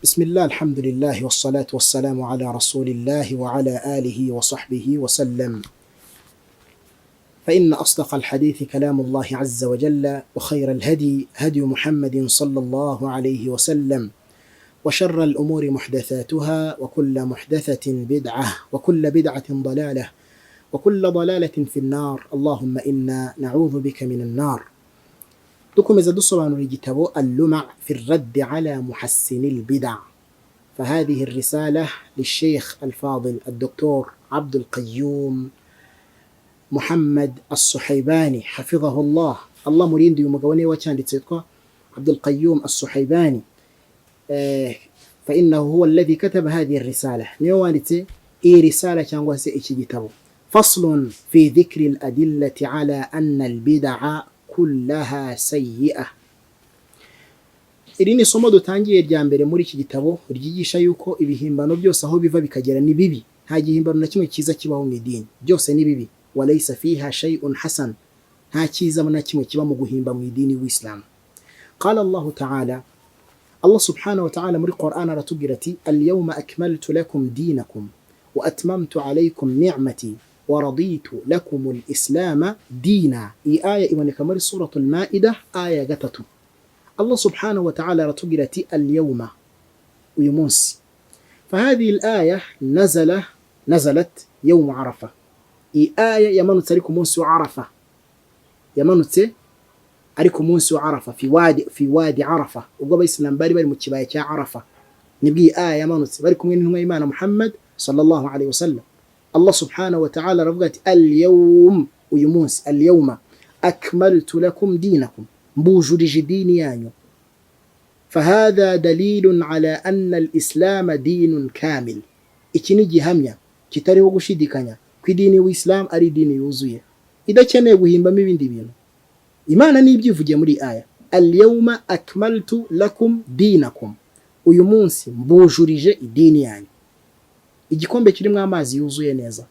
بسم الله، الحمد لله، والصلاة والسلام على رسول الله وعلى آله وصحبه وسلم. فإن أصدق الحديث كلام الله عز وجل، وخير الهدي هدي محمد صلى الله عليه وسلم، وشر الأمور محدثاتها، وكل محدثة بدعة، وكل بدعة ضلالة، وكل ضلالة في النار. اللهم إنا نعوذ بك من النار. Dukomeza dusobanura igitabo اللمع في الرد على محسني البدع. فهذه الرسالة للشيخ الفاضل الدكتور عبد القيوم محمد السحيباني حفظه الله. الله murinde. Uyu mugabo niwe wacyanditse, witwa عبد القيوم السحيباني. فإنه هو الذي كتب هذه الرسالة، niwe wanditse iyi risala cyangwa se iki gitabo. فصل في ذكر الأدلة على أن البدع كلها سيئة. Iri ni isomo dutangiye rya mbere muri iki gitabo ryigisha yuko ibihimbano byose aho biva bikagera ni bibi. Nta gihimbano na kimwe cyiza kibaho mu idini, byose ni bibi. وليس فيها شيء حسن. Nta cyiza na kimwe kiba mu guhimba mu idini w'Isilamu. قال الله تعالى، الله سبحانه وتعالى muri Qur'an aratubwira ati: اليوم أكملت لكم دينكم وأتممت عليكم نعمتي ورضيت لكم الإسلام دينا. Iyi aya iboneka muri Suratul Maida, aya ya 3. الله سبحانه وتعالى aratubwira ati: اليوم، uyu munsi. فهذه الآية نزلت يوم عرفة. Iyi aya yamanutse ari ku munsi wa Arafa, yamanutse ari ku munsi wa Arafa, في وادي عرفة. Ubwo abayisilamu bari bari mu kibaya cya Arafa, nibwo iyi aya yamanutse, bari kumwe n'intumwa y'Imana Muhammad صلى الله عليه وسلم. الله سبحانه وتعالى aravuga ati: اليوم، uyu munsi، اليوم أكملت لكم دينكم، mbujurije idini yanyu. فهذا دليل على أن الإسلام دين كامل. Iki ni gihamya kitariho gushidikanya ko idini y'Ubuisilamu ari idini yuzuye, idakeneye guhimbamo ibindi bintu. Imana nibyivugiye muri aya: اليوم أكملت لكم دينكم، uyu munsi mbujurije idini yanyu. Igikombe kirimo amazi yuzuye neza,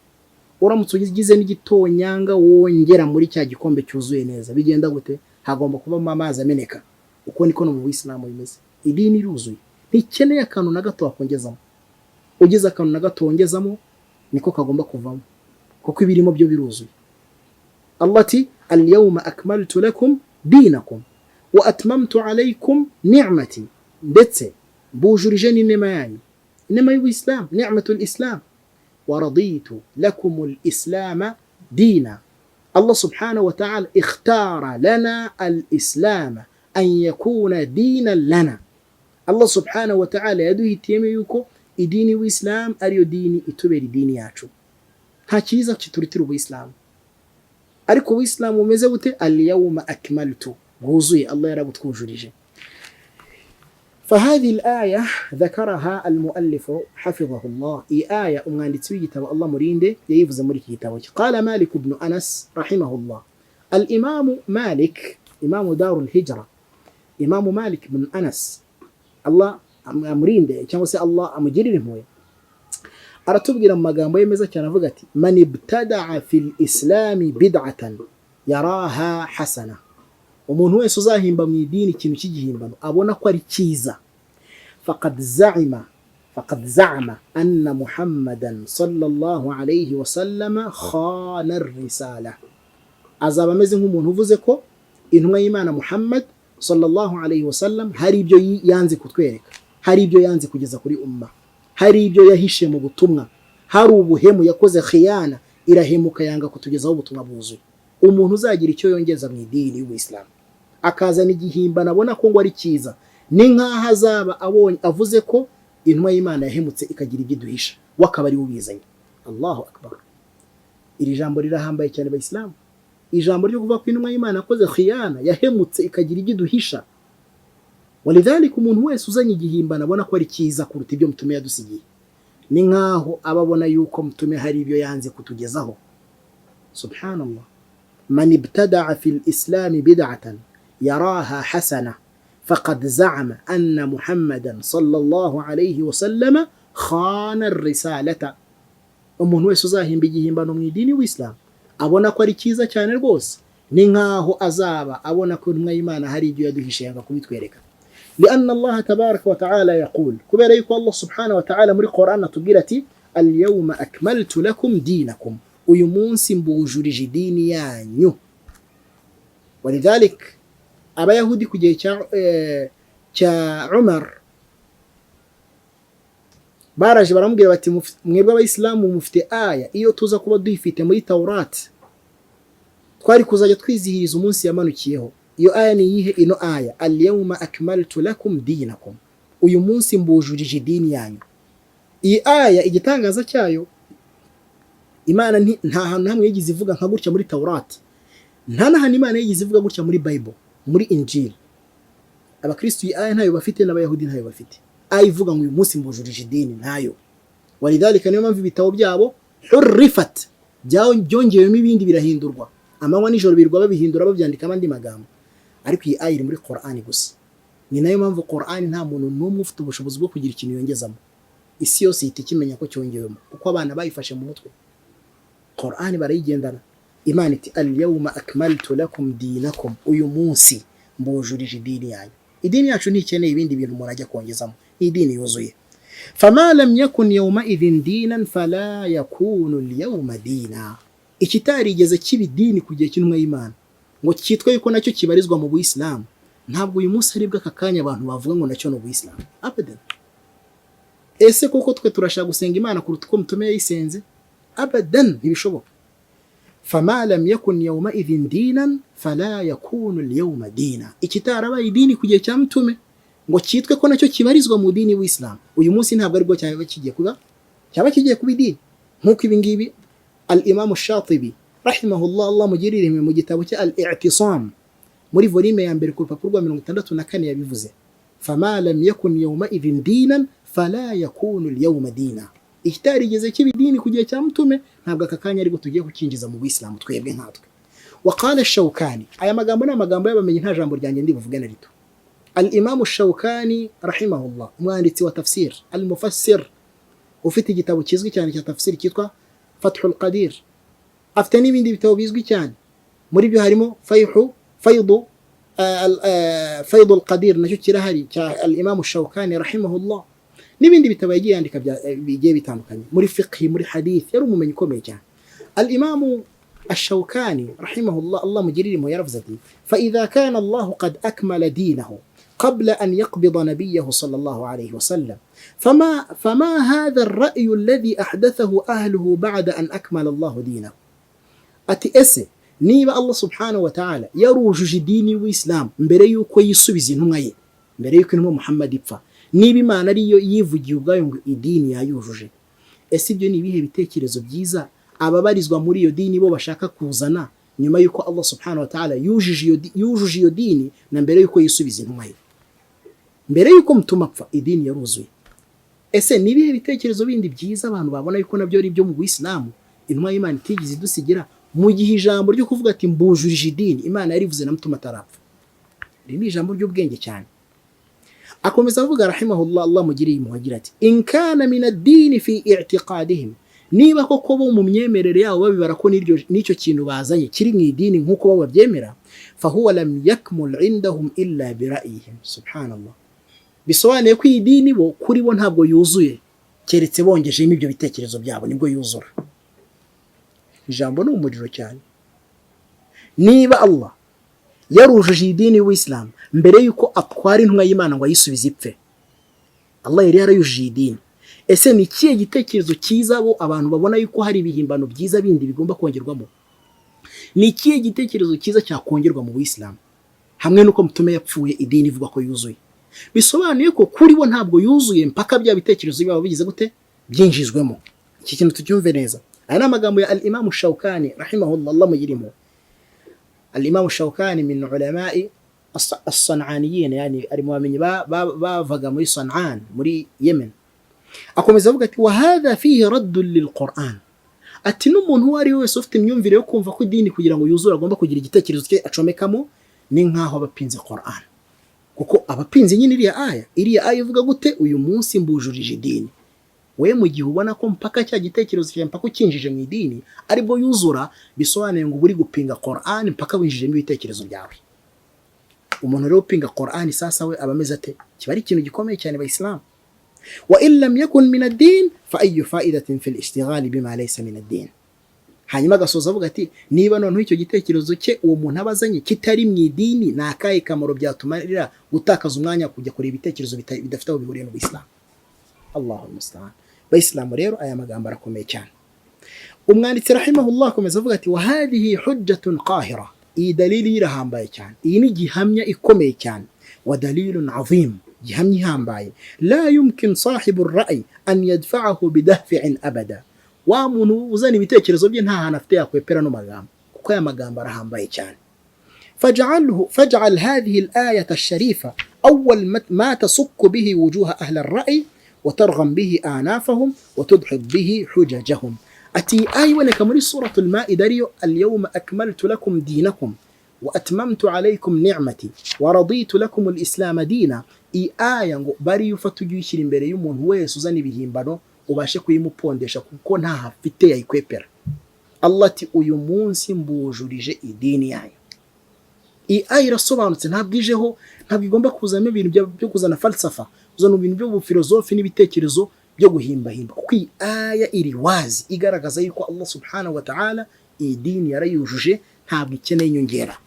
uramutse ugize n'igitonyanga wongera muri cya gikombe cyuzuye neza, bigenda gute? Hagomba kubamo amazi ameneka. Uko niko no mu Buyisilamu bimeze. Idini iruzuye, ntikeneye akantu na gato wakongezamo. Ugize akantu na gato wongezamo, niko kagomba kuvamo, kuko ibirimo byo biruzuye. Allah ati: اليوم أكملت لكم دينكم وأتممت عليكم نعمتي، ndetse mbujurije n'inema yanyu, inema y'Ubuyisilamu، نعمة الإسلام، ورضيت لكم الإسلام دينا. الله سبحانه وتعالى اختار لنا الإسلام أن يكون دينا لنا. الله سبحانه وتعالى yaduhitiyemo yuko idini y'Ubuyisilamu ariyo dini itubera idini yacu. Nta cyiza kiturutira Ubuyisilamu. Ariko Ubuyisilamu bumeze bute? اليوم أكملت، bwuzuye, Allah yarabutwujurije. فهذه الآية ذكرها المؤلف حفظه الله. Iyi aya umwanditsi w'igitabo, Allah murinde, yayivuze muri iki gitabo cye. قال مالك بن أنس رحمه الله، الإمام مالك، إمام دار الهجرة، إمام مالك بن أنس، Allah amurinde cyangwa se Allah amugirire impuhwe, aratubwira mu magambo ye meza cyane, avuga ati: من ابتدع في الإسلام بدعة يراها حسنة، umuntu wese uzahimba mu idini ikintu cy'igihimbano abona ko ari cyiza، فقد زعم أن محمدا صلى الله عليه وسلم خان الرسالة، azaba ameze nk'umuntu uvuze ko intumwa y'Imana Muhammad صلى الله عليه وسلم hari ibyo yanze kutwereka, hari ibyo yanze kugeza kuri umma, hari ibyo yahishe mu butumwa, hari ubuhemu yakoze, خيانة, irahemuka yanga kutugezaho ubutumwa bwuzuye. Umuntu uzagira icyo yongeza mu idini y'Ubuyisilamu, akazana igihimbano abona ko ngo ari cyiza, ni nk'aho azaba abonye avuze ko intumwa y'Imana yahemutse ikagira ibyo iduhisha, we akaba ari we ubizanye. الله أكبر. Iri jambo rirahambaye cyane, bayisilamu. Ijambo ryo kuvuga ko intumwa y'Imana yakoze خيانة, yahemutse ikagira ibyo iduhisha. ولذلك umuntu wese uzanye igihimbano abona ko ari cyiza kuruta ibyo Mutume yadusigiye, ni nk'aho aba abona yuko Mutume hari ibyo yanze kutugezaho. سبحان الله. من ابتدع في الإسلام بدعة يراها حسنة فقد زعم أن محمدا صلى الله عليه وسلم خان الرسالة. Umuntu wese uzahimba igihimbano mu idini w'Isilamu abona ko ari cyiza cyane rwose, ni nk'aho azaba abona ko intumwa y'Imana hari ibyo yaduhishe yanga kubitwereka. Lianna Allaha tabaraka wa taala yaqul, kubera yuko Allah subhanahu wa ta'ala muri Quran atubwira ati: "Alyawma akmaltu lakum dinakum", uyu munsi mbujurije idini yanyu. Walidhalik Abayahudi ku gihe cya Umar baraje baramubwira bati: "Mwebwe Abayisilamu mufite aya, iyo tuza kuba duyifite muri Taurat twari kuzajya twizihiriza umunsi yamanukiyeho." Iyo aya ni iyihe? Ino aya: "Alyawma akmaltu lakum dinakum", uyu munsi mbujurije idini yanyu. Iyi aya, igitangaza cyayo, Imana nta hantu hamwe yigeze ivuga nka gutya muri Taurat, nta n'ahantu Imana yigeze ivuga gutya muri Bible, muri Injil. Abakristu iyi aya ntayo bafite, n'Abayahudi ntayo bafite. Aya ivuga ngo uyu munsi mbujurije idini ntayo. Walidhalika niyo mpamvu ibitabo byabo hurrifat, byongewemo ibindi, birahindurwa. Amanywa nijoro birirwa babihindura, babyandikamo andi magambo, ariko iyi aya iri muri Qur'ani gusa. Ni nayo mpamvu Qur'ani nta muntu n'umwe ufite ubushobozi bwo kugira ikintu yongezamo, isi yose ihita ikimenya ko cyongewemo, kuko abana bayifashe mu mutwe. Qur'ani barayigendana. Imana iti: "Alyawma akmaltu lakum dinakum", uyu munsi mbujurije idini yanyu. Idini yacu ntikeneye ibindi bintu umuntu ajya kongezamo, ni idini yuzuye. Fama lam yakun yawmaidhin dinan fala yakunu alyawma dina. Ikitarigeze kiba idini ku gihe cy'intumwa y'Imana ngo cyitwe yuko nacyo kibarizwa mu Buyisilamu, ntabwo uyu munsi aribwo aka kanya abantu bavuga ngo nacyo ni Ubuyisilamu, abadan. Ese koko twe turashaka gusenga Imana kuruta uko Mutume yayisenze? Abadan, ntibishoboka. Fama lam yakun yawmaidhin dinan fala yakunu alyawma dina. Ikitarabaye idini ku gihe cya Mutume ngo cyitwe ko nacyo kibarizwa mu dini w'Islam, uyu munsi ntabwo aribwo cyaba kigiye kuba idini. Nk'uko ibi ngibi Al Imam Shatibi rahimahullah, Allah mugirire imwe, mu gitabo cya Al I'tisam muri volume ya mbere ku rupapuro rwa 64 yabivuze: "Fama lam yakun yawmaidhin dinan fala yakunu alyawma dina." Ikitarigeze kiba idini ku gihe cya Mutume, ntabwo aka kanya aribwo tugiye kukinjiza mu Buyisilamu twebwe nkatwe. Waqala Shawkani, aya magambo ni amagambo y'abamenyi, nta jambo ryanjye ndi buvuge na rito. Al Imam Shawkani rahimahullah, umwanditsi wa tafsir, al mufassir, ufite igitabo kizwi cyane cya tafsir cyitwa Fathul Qadir, afite n'ibindi bitabo bizwi cyane, muri byo harimo Fayhu Faydu Faydul Qadir, nacyo kirahari cya Al Imam Shawkani rahimahullah, n'ibindi bitabo yagiye yandika bigiye bitandukanye muri fiqh, muri hadith. Yari umumenyi ukomeye cyane. Al Imam الشوكاني رحمه الله، الله mugirire impuhwe، yaravuze ati: "فإذا كان الله قد أكمل دينه قبل أن يقبض نبيه صلى الله عليه وسلم، فما هذا الرأي الذي أحدثه أهله بعد أن أكمل الله دينه؟" Ati: ese niba Allah subhanahu wa ta'ala yarujuje idini w'Islam mbere yuko yisubiza intumwa ye, mbere yuko intumwa Muhammad ipfa, niba Imana ariyo yivugiye ubwayo ngo idini yayujuje, ese ibyo ni ibihe bitekerezo byiza ababarizwa muri iyo dini bo bashaka kuzana nyuma yuko Allah subhanahu wa ta'ala yujuje iyo dini na mbere yuko yisubiza intumwa ye? Mbere yuko Mutuma apfa, idini yaruzuye. Ese ni ibihe bitekerezo bindi byiza abantu babona yuko nabyo ari ibyo mu Buyisilamu intumwa y'Imana itigeze idusigira, mu gihe ijambo ryo kuvuga ati mbujurije idini Imana yarivuze na Mutuma atarapfa? Iri ni ijambo ry'ubwenge cyane. Akomeza avuga rahimahullah, Allah mugiriye impuhwe, agira ati: "In kana min ad-dini fi i'tiqadihim", niba koko bo mu myemerere yabo babibara ko n'icyo kintu bazanye kiri mu idini nk'uko bo babyemera, "fahuwa lam yakmul indahum illa bira'yihim". Subhanallah! Bisobanuye ko iyi dini bo, kuri bo ntabwo yuzuye keretse bongejemo ibyo bitekerezo byabo, nibwo yuzura. Ijambo ni umuriro cyane. Niba Allah yarujuje iyi dini y'Ubuyisilamu mbere y'uko atwara intumwa y'Imana ngo ayisubize ipfe, Allah yari yarayujuje iyi dini, ese ni ikihe gitekerezo cyiza bo abantu babona yuko hari ibihimbano byiza bindi bigomba kongerwamo? Ni ikihe gitekerezo cyiza cyakongerwa mu Buyisilamu hamwe n'uko Mutume yapfuye idini ivuga ko yuzuye? Bisobanuye ko kuri bo ntabwo yuzuye mpaka bya bitekerezo byabo bigize gute? Byinjizwemo. Iki kintu tucyumve neza. Aya ni amagambo ya Al Imamu Shawkani rahimahullah, Allah mugirimo. Al Imamu Shawkani min ulamai as-Sananiyin, yani ari mu bamenyi bavaga muri San'an, muri Yemen. Akomeza avuga ati: "Wa hadha fihi raddun lil Quran". Ati n'umuntu uwo ari we wese ufite imyumvire yo kumva ko idini kugira ngo yuzure agomba kugira igitekerezo cye acomekamo, ni nk'aho abapinze Quran, kuko abapinze nyine iriya aya. Iriya aya ivuga gute? Uyu munsi mbujurije idini. We mu gihe ubona ko mpaka cya gitekerezo cyawe mpaka ukinjije mu idini aribwo yuzura, bisobanuye ngo uba uri gupinga Quran mpaka winjijemo ibitekerezo byawe. Umuntu rero upinga Qur'ani sasa we aba ameze ate? Kiba ari ikintu gikomeye cyane, bayisilamu. Wa in lam yakun min ad-din fa ayu fa'idatin fi al-ishtighali bima laysa min ad-din. Hanyuma agasoza avuga ati niba noneho icyo gitekerezo cye uwo muntu aba azanye kitari mu idini, ni akahe kamaro byatumarira gutakaza umwanya kujya kureba ibitekerezo bidafite aho bihuriye n'ubuyisilamu? Allahu musta'an. Bayisilamu, rero aya magambo arakomeye cyane. Umwanditsi rahimahullah akomeza avuga ati wa hadhihi hujjatun qahira, iyi dalili irahambaye cyane, iyi ni gihamya ikomeye cyane. Wa dalilun azim, gihamya ihambaye. La yumkin sahibu ra'yi an yadfa'ahu bidahfi'in abada. Wa muntu uzana ibitekerezo bye nta hantu afite yakwepera no magambo, kuko aya magambo arahambaye cyane. فاجعله فاجعل هذه الآية الشريفة أول ما تصك به وجوه أهل الرأي وترغم به آنافهم وتدحض به حججهم. Ati aya iboneka muri Suratul Maida ariyo اليوم أكملت لكم دينكم وأتممت عليكم نعمتي ورضيت لكم الإسلام دينا. Iyi aya ngo bariyo ufata ujye uyishyira imbere y'umuntu wese uzana ibihimbano, ubashe kuyimupondesha, kuko ntaho afite yayikwepera. Allah ati uyu munsi mbujurije idini yanyu. Iyi aya irasobanutse, ntabwo ijeho, ntabwo igomba kuzamo ibintu byo kuzana falsafa, kuzana ibintu by'ubufilozofi n'ibitekerezo byo guhimbahimba, kuko iyi aya iri wazi, igaragaza yuko Allah subhanahu wa ta'ala iyi dini yarayujuje, ntabwo ikeneye inyongera.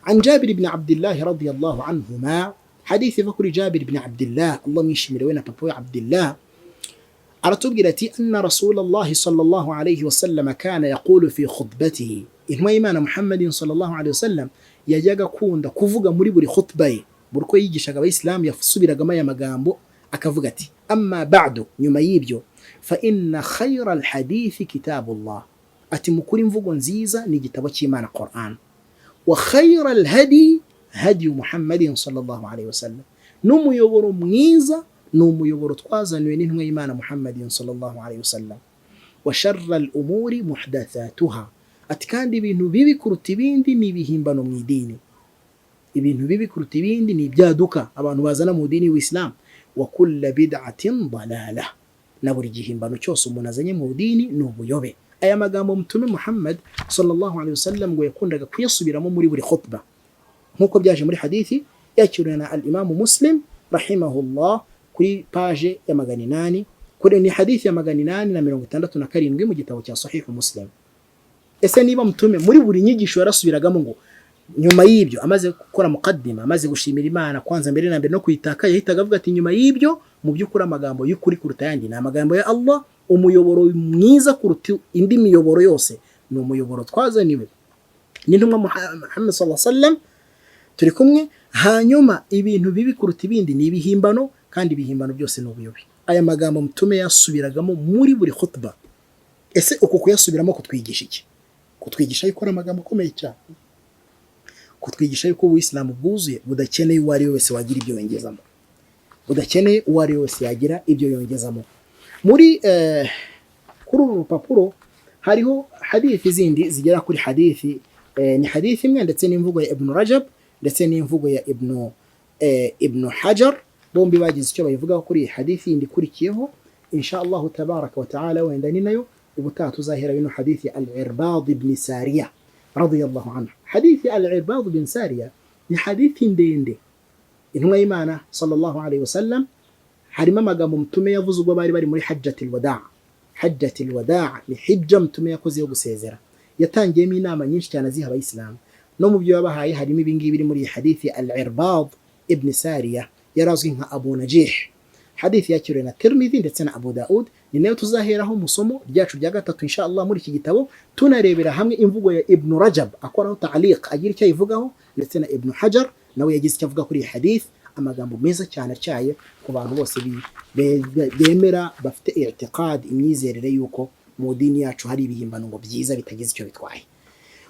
عن جابر بن عبد الله رضي الله عنهما، حديث iva kuri Jabir ibn Abdillah, Allah mwishimire we na papa we Abdillah, aratubwira ati أن رسول الله صلى الله عليه وسلم كان يقول في خطبته. Intumwa y'Imana Muhammadin صلى الله عليه وسلم yajyaga akunda kuvuga muri buri khutba ye, buri uko yigishaga abayisilamu yasubiragamo aya magambo akavuga ati أما بعد, nyuma y'ibyo, فإن خير الحديث كتاب الله, ati mukuri imvugo nziza ni igitabo cy'Imana Quran, وخير الهدي هدي محمد صلى الله عليه وسلم, n'umuyoboro mwiza ni umuyoboro twazaniwe n'intumwa y'Imana Muhammadin صلى الله عليه وسلم, وشر الأمور محدثاتها, ati kandi ibintu bibi kuruta ibindi ni ibihimbano mu idini, ibintu bibi kuruta ibindi ni ibyaduka abantu bazana mu dini y'Ubuisilamu, وكل بدعة ضلالة, na buri gihimbano cyose umuntu azanye mu dini ni ubuyobe. Aya magambo Mutume Muhammad صلى الله عليه وسلم ngo yakundaga kuyasubiramo muri buri khutba, nk'uko byaje muri hadithi yakiriwe na al-Imamu Muslim رحمه الله kuri page ya 800, kuri ni hadithi ya 867 mu gitabo cya Sahihu Muslim. Ese niba Mutume muri buri nyigisho yarasubiragamo ngo nyuma y'ibyo, amaze gukora mukaddima, amaze gushimira Imana kwanza mbere na mbere no kuyitaka, yahitaga avuga ati nyuma y'ibyo, mu by'ukuri amagambo y'ukuri kuruta ayandi ni amagambo ya Allah, umuyoboro mwiza kuruta indi miyoboro yose ni umuyoboro twazaniwe n'intumwa Muhammad صلى الله عليه وسلم, turi kumwe. Hanyuma ibintu bibi kuruta ibindi ni ibihimbano, kandi ibihimbano byose ni ubuyobe. Aya magambo Mutume yasubiragamo muri buri khutba. Ese uku kuyasubiramo kutwigisha iki? Kutwigisha yuko ari amagambo akomeye cyane, kutwigisha yuko ubuyisilamu bwuzuye, budakeneye uwo ari we wese wagira ibyo yongezamo, budakeneye uwo ari we wese yagira ibyo yongezamo. Muri kuri uru rupapuro hariho hadithi zindi zigera kuri hadithi, ni hadithi imwe ndetse n'imvugo ya Ibn Rajab ndetse n'imvugo ya Ibn Hajar, bombi bagize icyo bayivugaho kuri iyi hadithi yindi ikurikiyeho إن شاء الله تبارك وتعالى. Wenda ni nayo ubutaha tuzahera bino hadithi Al-Irbad ibn Sariya رضي الله عنه. Hadithi Al-Irbad ibn Sariya ni hadithi ndende. Intumwa y'Imana صلى الله عليه وسلم, harimo amagambo Mutume yavuze ubwo bari bari muri حجة الوداع. حجة الوداع ni hijja Mutume yakoze yo gusezera, yatangiyemo inama nyinshi cyane aziha abayisilamu. No mu byo yabahaye harimo ibingibi biri muri iyi hadithi. Al-Irbad ibn Sariya yarazwi nka Abu Najih. Hadithi yakiriwe na Tirmidhi ndetse na Abu Daud. Ni nayo tuzaheraho mu somo ryacu rya gatatu إن شاء الله muri iki gitabo, tunarebera hamwe imvugo ya Ibn Rajab akoraho ta'liq, agira icyo ayivugaho, ndetse na Ibn Hajar nawe yagize icyo avuga kuri iyi hadith. Amagambo meza cyane atyaye ku bantu bose bemera, bafite i'tiqad, imyizerere yuko mu dini yacu hari ibihimbano ngo byiza bitagize icyo bitwaye.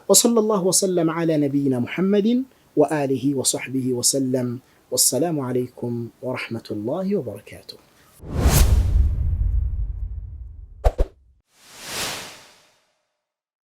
وصلى الله وسلم على نبينا محمد وآله وصحبه وسلم، والسلام عليكم ورحمة الله وبركاته.